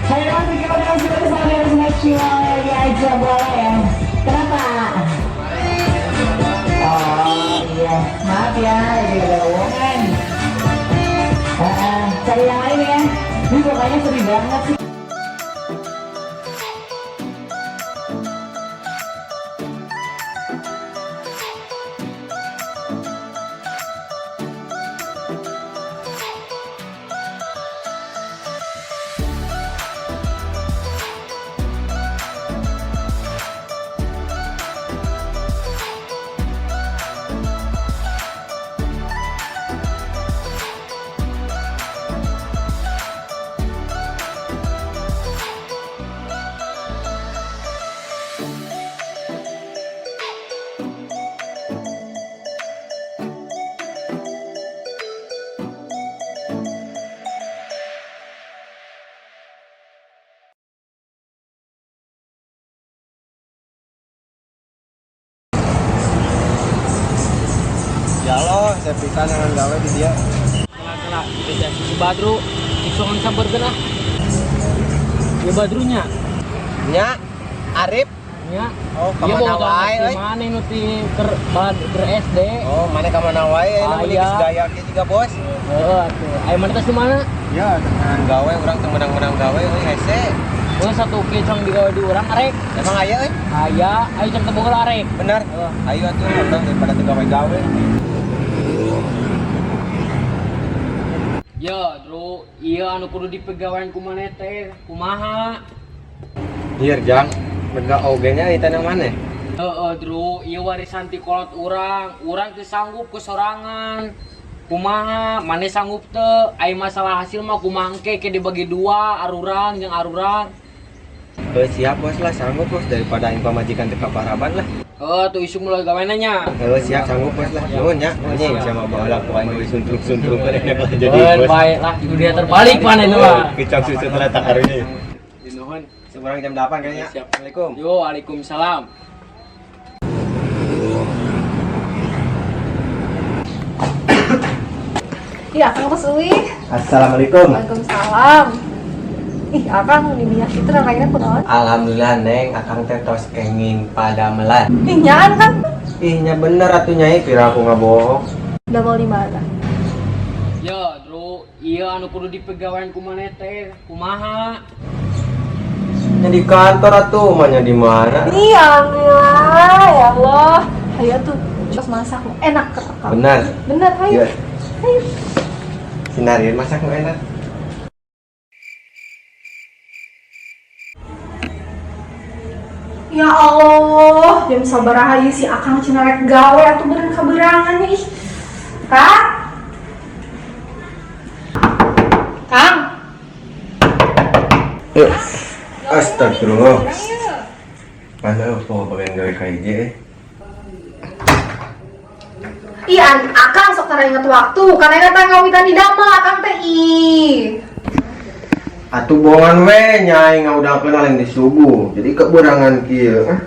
Ayo masuk ke masuk lagi aja boleh ya. Kenapa? Oh iya, maaf ya, lagi ada lowongan. Ah, cari yang lain ya. Ini pokoknya seru banget sih. Ya Allah, saya pisan dengan gawe di dia. Kela kita si Badru isongan sabarkeun ah. Ya Badrunya. Nya, Arif. Nya. Oh, Iya kemana bawa wae euy? Mana nu ti keur balad keur SD. Oh, mana ka mana wae ayeuna meuni Aya. geus gaya kieu juga, Bos. Heeh atuh. Aya mana tos di mana? Ya, dengan gawe urang teu menang-menang gawe euy hese. Oh, satu kieu cong digawe di urang arek. Emang aya euy? Aya, ayo cong teu boga arek. Benar. Heeh. Ayo atuh urang daripada teu gawe-gawe. Ya, Dru, iya anu kudu dipegawean ku maneh teh, kumaha? Iya, Jang. Bener oge nya eta nang mana? Heeh, Dru, ieu warisan ti kolot urang. Urang teu sanggup ku sorangan. Kumaha, maneh sanggup teu? Ai masalah hasil mah kumaha engke ke dibagi dua, arurang jeung arurang. Heuh, siap bos lah, sanggup bos daripada aing pamajikan teu kaparaban lah. Heeh, tuh isuk mulai gawena nya. Heuh, siap sanggup bos lah. Nuhun nya. Anjing sama baheula ku aing suntruk-suntruk enak lah jadi Jadi bos. baik lah, dunia terbalik mana itu mah. Kecap susu ternyata karunya. Nuhun. Sekarang jam 8 kayaknya. Siap. Assalamualaikum. Yo, waalaikumsalam. Iya, Akang Bos Uwi. Assalamualaikum. Waalaikumsalam. Ih, Akang di minyak itu kayaknya kunaon? Alhamdulillah Neng, akang teh tos kenging padamelan. Ih, nyaan kan? Ih, nya bener atuh nyai, pira aku ngabohong. Udah mau di mana? Ya, Dru, iya anu kudu dipegawean ku maneh teh, kumaha? Nya di kantor atuh, mah nya di mana? Ih, alhamdulillah, ya Allah. Ayo tuh, cos masak enak kerekam. Benar. Bener, ayo. Iya. Ayo. Sinarin masak nu enak. Ya Allah, jam sabaraha ieu si Akang cenah rek gawe atuh beureun kaberangan ih. Kang? Kang? Eh, astagfirullah. Mana oh, bagian gawe ka hiji eh. Ih, Akang sok tara inget waktu, karena inget ngawitan di damel Akang teh ih. Atuh bohongan we nyai ngaudangkeun lain di subuh. Jadi keberangan kieu. Ah.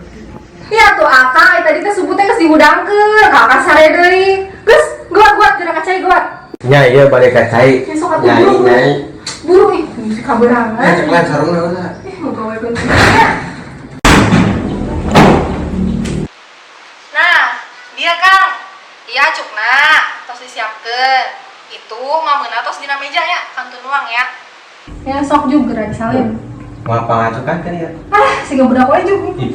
Ya tuh Akang, ai tadi teh subuh teh geus dihudangkeun, ka Akang sare deui. Geus, guat geura ka cai guat. Nyai ieu balik ka cai. Ya sok atuh Nyai buru. nyai. Buru ih, si kaberangan. Eh, cek lain sarungna heula. Ih, mau gawe ya. Nah, dia Kang. Iya cukna, tos disiapkeun. Itu mameuna tos dina meja ya, kantun uang ya. Ya sok juga disalin. Mau pangacukan kan ya? Ah, siga budak wae juga. Ih.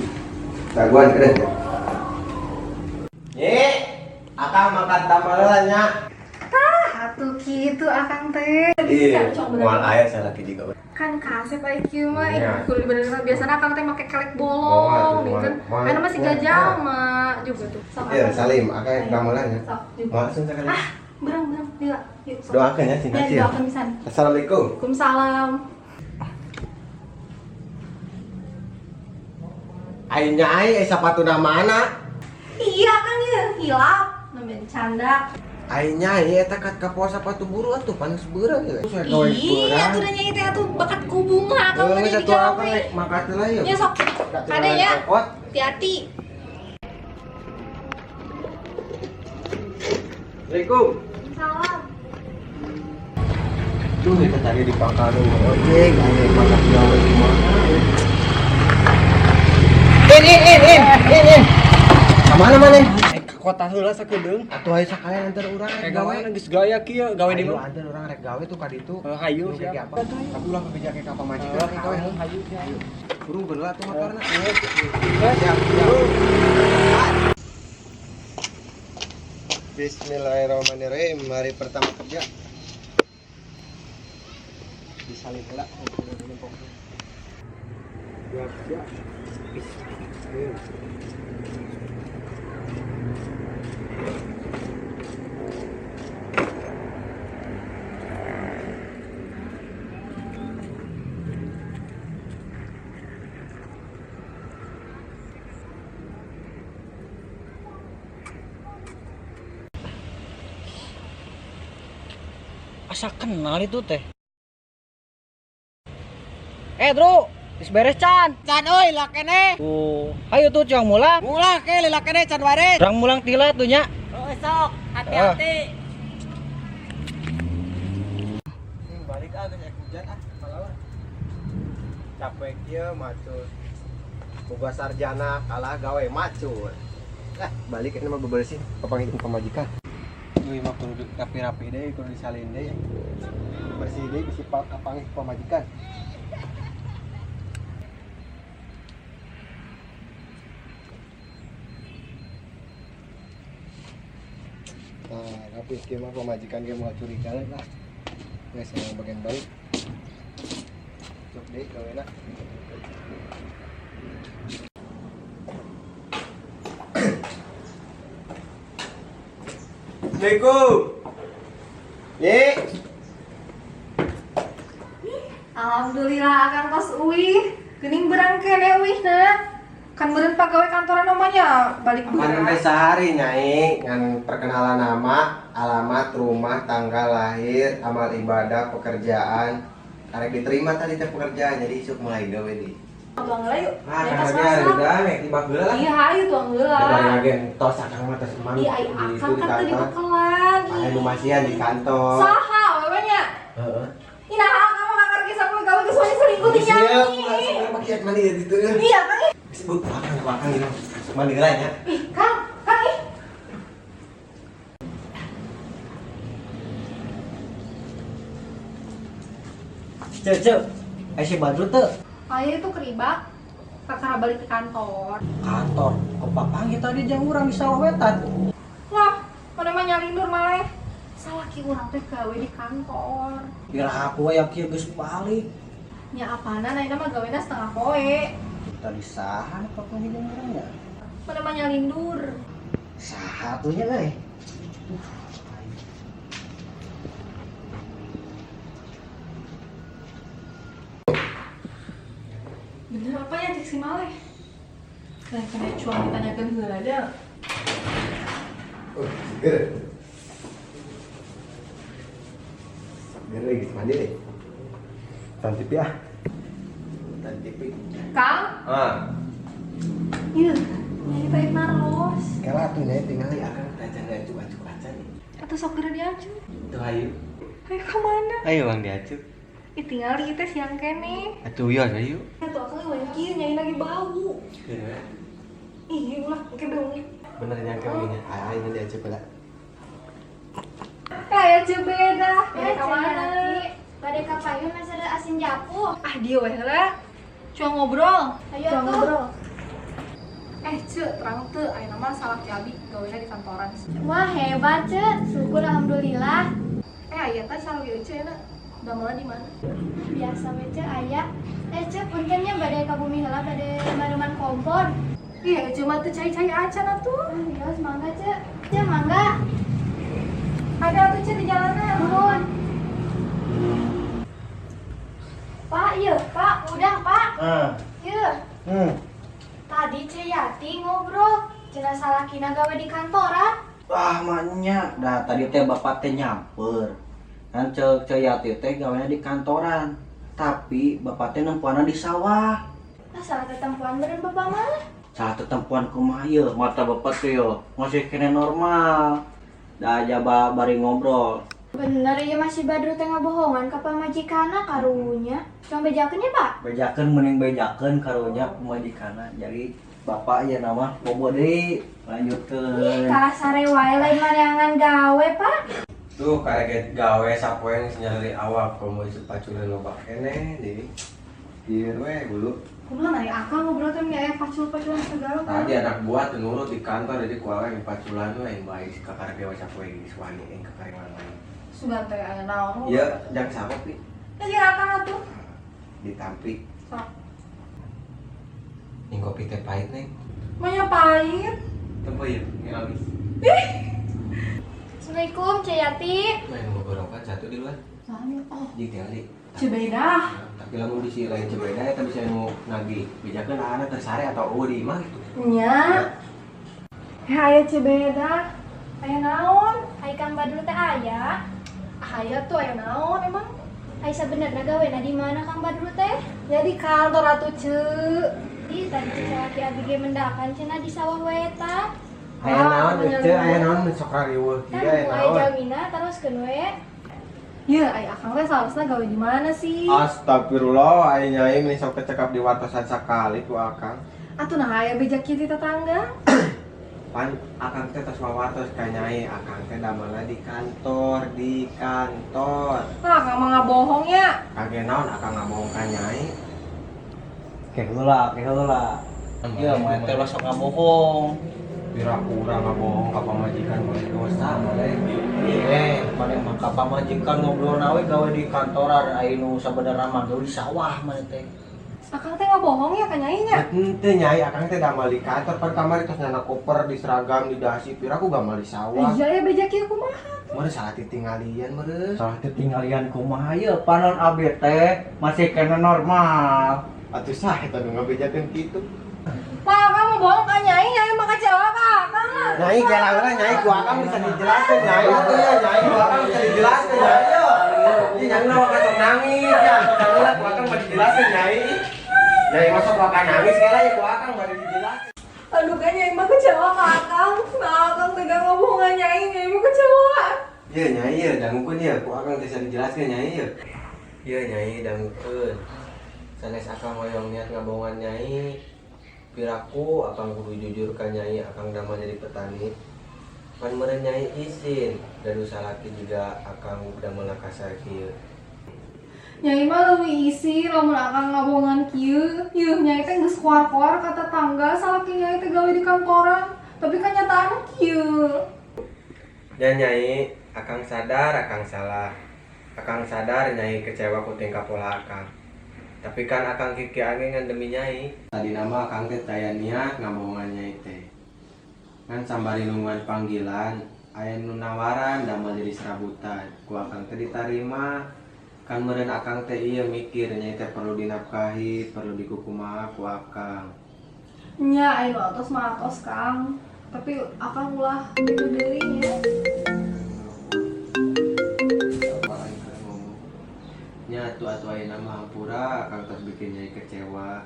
Daguan keren ya. Nyi, akang makan damel nya. Ah, atuh kitu Akang teh. Iya, Cok bener. moal aya salah ki juga. Kan kasep IQ mah ih Iya. kudu bener biasanya Akang teh make kelek Moal, bolong tuh, gitu kan. moal. Anu masih Moal. gajah mah juga tuh. Sok Iya, Akang. Salim, akang damelan ya. Sok juga. Moal langsung sekali. Ah, berang berang lila. Yuk, sok. Doakeun ya sing Ya, hasil. doakeun pisan. Assalamualaikum. Waalaikumsalam. Ai nyai eh sapatuna mana? Iya kan ya, hilap. Nembe canda. Ai nyai eta kat kapoa sapatu buru atuh panas beurang ya. Iya, atuh da nyai teh atuh bakat ku bunga akang Heeh, tadi satu apa digawe. rek makat heula yeuh. Ya sok. Kade ya. Hati-hati. Assalamualaikum. Salam. Tuh kita tadi di pangkalan ojek, ayo masak gawe gimana? In in in in in in. Kemana mana? Ke kota heula sakedeung. Atuh ayo sakalian antar urang rek Gawe gawe. geus gaya kieu, gawe di Ayo mana? antar urang rek gawe tuh ka ditu. Eh, hayu, Nu siap. kayak apa? Tapi ulah bebeja ke ka pamajikan rek gawe. Hayu, siap. Burung geula tuh motorna. Eh, Siap, siap. Bismillahirrahmanirrahim. Hari pertama kerja. Disalin heula. Siap, siap. Bismillahirrahmanirrahim. Asa kenal itu teh. Eh, Bro, geus beres can. Can euy lakene. Tuh, hayu tuh cang mulang. Mulah ke lakene can waris. Urang mulang tila tuh nya. Oh sok, hati-hati. Balik ah geus hujan ah malawan. Capek kieu macul. Boga sarjana kalah gawe macul. Lah, balik ini mah bebersih papanggih pamajikan. Duh, mah kudu rapi-rapi deui, kudu disalin deui. Bersih deui bisi kapanggih pamajikan. Nah, rapi kieu mah pamajikan ge moal curiga lah. Geus yang bagian balik. Cuk deui gawena. Assalamualaikum. Nyi. Alhamdulillah akang tos uih. Geuning beurang keneh uih na. Kan meureun pagawe kantoran namanya balik Apaan beurang. teh sehari nyai ngan perkenalan nama, alamat, rumah, tanggal lahir, amal ibadah, pekerjaan. Karek diterima tadi teh pekerjaan jadi isuk mulai gawe di. Tuang heula yuk. Ah, Ya, tas karena masak. udah nek tibak heula lah. Iya, hayu tuang heula. Bari lagi tos akang mah tos emang Ih, ai di akang itu di kan teu kantor. dibekalan. Aya nu masihan di kantor. Saha wewe nya? Heeh. Ih, nah akang mah ngarti sampe gawe geus wani selingkuh ti Siap, nyanyi. kenapa kiat mandi di situ ya? Iya, Kang. Ih. Sebut akang akang gitu. Mandi heula nya. Ih, Kang, Kang ih. Cek, cek. Eh si Badru teu Aya itu keribak. Kakak balik ke kantor. kantor. Kok papanggih tadi jang urang di sawah wetan. Wah, mana mah nyalindur malah. Salaki urang teh gawe di kantor. Kira aku aya kieu geus balik. Nya apana ayeuna mah gawena setengah poe. Tadi saha nu papanggih jeung urang nya? Mana mah nyalindur. Saha tuh nya euy? Bener apa ya cek si Maleh? Lah kena cuang ditanyakeun heula da. Oh, seger. Seger lagi mandi deh. Tantip ya. Tantip. Kang, Ah. iya, nyai teh naros. Kela tuh nyai tinggal akang tajan diacu-acu acan. Atau sok geura diacu. Tuh ayo. Ayo ke mana? Ayo bang diacu. Ih tinggal ieu teh siang keneh. Atuh iya ayo. Atuh akang eueuh kieu nyai lagi bau. Ih, ulah engke beungi. Bener nyangka begini. Ayo nanti diacu pula. Kayak ce beda. Eh, Ka mana? Bade ka payun masih ada asin japu. Ah, dia weh lah. Cuma ngobrol. Ayo Cuma tuh. ngobrol. Eh, ce, terang teu ayeuna mah salaki abi gawena di kantoran. Wah, hebat, Ce. Syukur alhamdulillah. Eh, aya teh sarua ce na. Damelna di mana? Biasa we, Ce, aya. Eh, Ce, punten nya bade ka bumi heula bade mareuman kompor. Iya, cuma teu cai-cai acan atuh. Ah, ya, mangga, Ce. Ce, mangga. Ada atuh ce di jalanan. Nuhun. Pak, iya, Pak, udah, Pak. Ah. Iya. Tadi Ce Yati ngobrol, cenah salakina gawe di kantoran. Wah, maknya. Dah tadi teh bapak teh nyamper. Kan cek Ceu Yati teh gawena di kantoran. Tapi bapak teh nempoanna di sawah. Lah salah tetempuan beureun bapak mah. Salah tetempuan kumaha ieu mata bapak teh yo masih keneh normal. Dah aja bari ngobrol. Bener iya masih Badru teh ngabohongan ka pamajikanna karunya. Coba bejakeun ya, Pak. Bejakeun, mending bejakeun karunya pamajikanna. Jadi bapak ya nama bobo deui lanjutkeun. Kalah sare wae lain maneangan gawe, Pak. Tuh karek gawe sapoe geus nyari awak komo paculan loba keneh deui. Ieu we bulu. Kumaha nari akang ngobrol teh aya pacul-paculan segala. Tadi anak buah tuh nurut di kantor, jadi ku aing paculan we aing bae si kakarek dewa sapoe geus wani aing kakarek mana. Sugan teh aya naon? Iya, jang sama pi. Ya jeung akang atuh. Ditampi. Sok. Ning kopi teh pahit, Neng. Maunya pahit. Tempo ya, ini habis. Assalamualaikum, Ceu Yati. Main beberapa satu di luar. Sami oh. Jeung tinggali. Cibeda. Tapi lamun di si lain cebeda eta bisa nu nagih. Bejakeun anak tersare atau eueuh di imah gitu. Nya. Ya aya Cibeda. Aya naon? Ai Kang Badru teh aya. Aya tuh, aya naon emang? Ai sabenerna gawena di mana Kang Badru teh? Ya di kantor atuh, Ceu. Ih, tadi cek salaki abi ge mendakan cenah di sawah we eta. Aya naon euceu, aya naon sok rariweuh Kan kieu aya aya naon. jamina teruskeun we. Ya, aya akang teh seharusnya gawe di mana sih? Astagfirullah, aya nyai meni sok kecekap di wartosan sakali ku akang. Atuh nah aya beja kieu di tetangga. Pan akang teh tos wawartos ka nyai, akang teh damelna di kantor, di kantor. Nah, akang mah ngabohong ya. Kage naon akang ngabohong ka nyai? Ke heula, ke heula. Ya, maneh teh lah sok ngabohong. Pira-pura ngabohong ka pamajikan mah dosa maneh. Eh, maneh mah ka pamajikan ngobrol we gawe di kantoran, aya nu sabenerna mah gawe di sawah maneh teh. Akang teh ngabohong ya ka nyai nya? Henteu nyai, akang teh damel di kantor, pan kamari tos nyana koper di seragam di dasi, pira ku gamal di sawah. Iya ya beja kieu kumaha? Meureun salah titinggalian meureun. Salah ketinggalian kumaha ye, panon abdi teh masih kena normal. Atuh sah eta nu ngabejakeun kitu. Pak, akang mau bohong ka nyai, nyai mah kecewa ka akang. Nyai kela heula nyai, ku akang bisa dijelaskeun nyai atuh ya, nyai ku akang bisa dijelaskeun nyai yo. Ih nyai mah sok nangis ya, heula ku akang mah dijelaskeun nyai. Nyai masuk ku akang nangis kela ya ku akang mah dijelaskeun. Aduh kan nyai mah kecewa ka akang. Nah, akang tega ngomong ka nyai, nyai mah kecewa. Iya nyai ya, dangukeun ya, ku akang teh bisa dijelaskeun nyai ya. Iya nyai dangukeun. Sanes akang hoyong niat ngabohongan nyai. Piraku akang kudu jujur ka nyai, akang damel jadi petani. Pan meureun nyai isin, gaduh salaki juga akang damel kasar kieu. Nyai mah leuwih isin lamun akang ngabohongan kieu. Yeuh nyai teh geus koar-koar ka tetangga salaki nyai teh gawe di kantoran. Tapi kenyataannya kieu. Ya nyai, akang sadar akang salah. Akang sadar nyai kecewa ku tingkah pola akang. Tapi kan akang kiki ange ngan demi nyai. Tadi nama akang teh taya niat ngabohongan nyai teh. Ngan sambari nungguan panggilan, aya nu nawaran damel jadi serabutan. Ku akang teh ditarima. Kan meureun akang teh ieu mikir nyai teh perlu dinafkahi, perlu dikukumaha ku akang. Nya aya nu atos mah atos Kang. Tapi akang ulah kitu deui nya. Apa aing keur ngomong. Nya atuh atuh ayeuna mah hampura akang tos bikin nyai kecewa.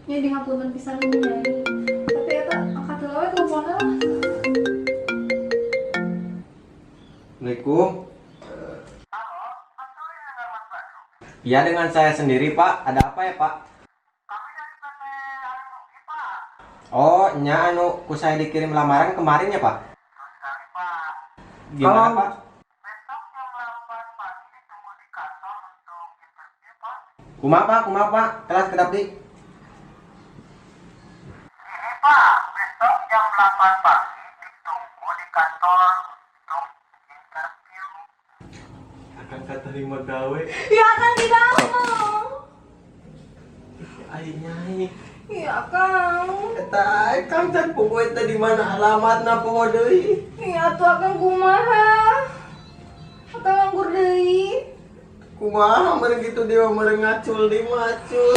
Nya dihapunten pisan ku nyai. Tapi eta angkat heula we teleponnya lah. Assalamualaikum. Iya dengan saya sendiri Pak. Ada apa ya Pak? Oh, nya anu ku saya dikirim lamaran kemarin ya Pak? Gimana Kalau- Pak? Kumaha Pak? Kumaha Pak? Kelas kedap di. Ini Pak, besok jam 8 pagi ditunggu di kantor untuk interview. Akang katerima gawe. Ya akang tidak mau. Ai nyai. Ya akang. Eta akang can poho eta di mana alamatna poho deui. Ya atuh akang kumaha? Akang nganggur deui. Kumaha meureun kitu dia meureun ngacul di macul.